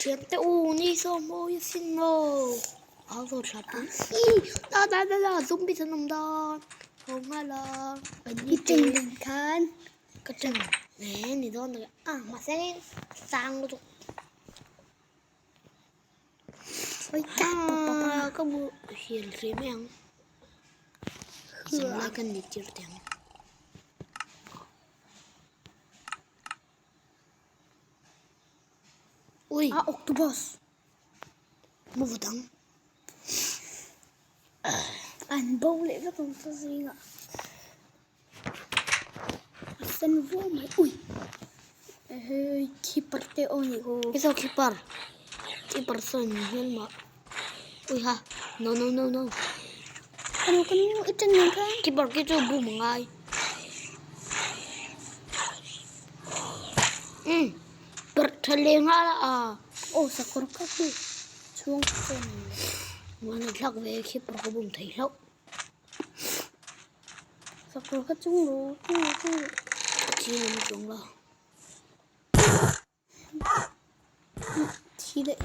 Thiante u ni saw mawi a sin maw a zawt hla pui i da da da da zombie an awm dawn haw nghal a I teng khan ka teng e ni dawn a mahse sang lutuk Ka bu hian hle mai ang zanlai kan ni tir teh ang. Ui a octopus maw dang an bo leh vek ang chu zingah a sen vuau mai ui hei keeper te aw ni aw hei keeper keeper sawn hian mah ui ha no no no no ano kan i chen nen khan keeper khi chu bum a ngai um perh tha leh nghal a aw sakawr kha chu chhung chuan muan a thlak ve keeper ka bum thei hlauh. Sakawr kha chung lo chung lo chung lo. Thi lam chung lo. Thi leh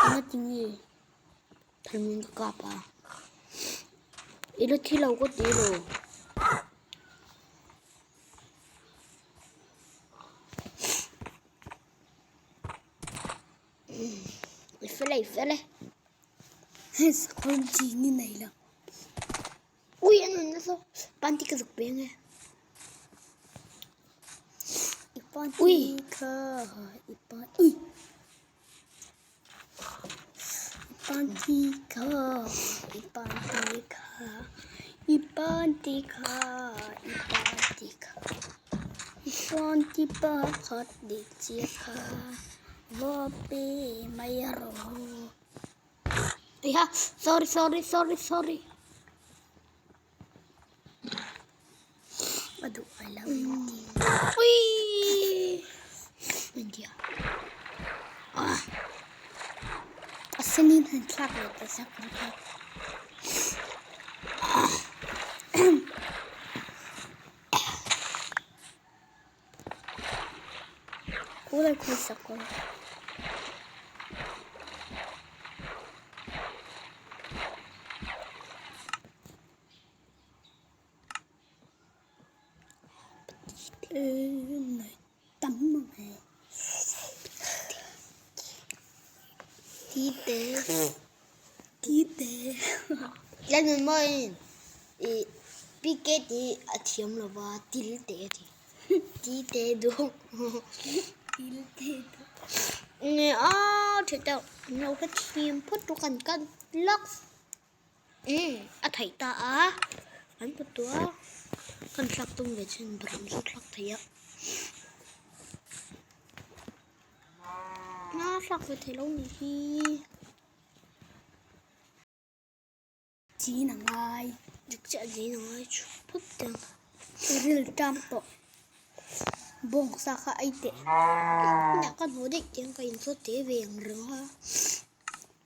eng a ti nge? Thalmun ka kap a. I la thi lo ka ti lo. I fel e i fel e. Sakawr jean i nei lo. Ui an rawn nasa panty ka zuk peng e. I panty kha i pan ui i panty kha i panty kha i panty kha i panty kha i panty pakhat dik chiah kha va pe mai rawh. Iha, sorry, sorry, sorry, sorry. Aduh, I love you. Ui! India. Ah. Asenin han thlak leh ta sak kha. Kawlai khawi sak kawr. Tam mang he. Ti te. Ti te. Lan nun mawiin i PK tih a thiam lova til te a ti. Ti te duh. Til te duh. Nge a tha teuh lo ka thiam phawt chu kan kan lawk. Umm a theih ta a an hmu tawh a kan thlak tum ve chin ram chu thlak thei a. Na thlak ve thei lo nih hi. Chin a ngai. Dik chiah chin a ngai chu phawt ang. Ril tam tawh. Bawng sa kha ei teh. Nia ka hmuh daih tiang ka insawt te ve ang reng a.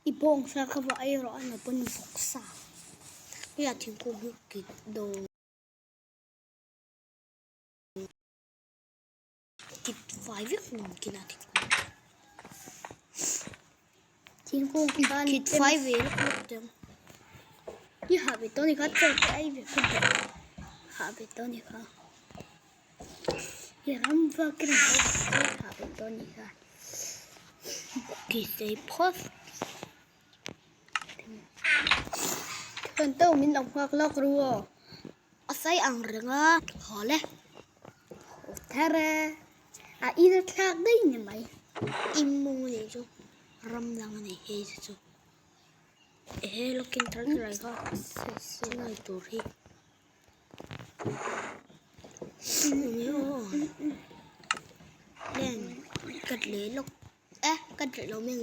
I bawng sa kha va ei rawh a na pawn vawk sa. Nia thingkung hi kit dawn. Kit fai vek mun kina thingkung. Thingkung khan kit fai ve lawk lawk teng. I ha ve tawh ni kha chaw te ei ve kha bawk. Ha ve tawh ni kha. I ram vak in ha ve tawh ni kha. Ki sei phawt. Kan tawh min lo nghak lawk ru aw. A sai ang reng a haw le. Haw thar e. A in a thlak daih ni mai. I mawng a nih chu ram dang a nih hei chu. Ehe lawkin thar thar ai kha chulai tur hi. Len kat leh lawk e kat leh lo mai ang.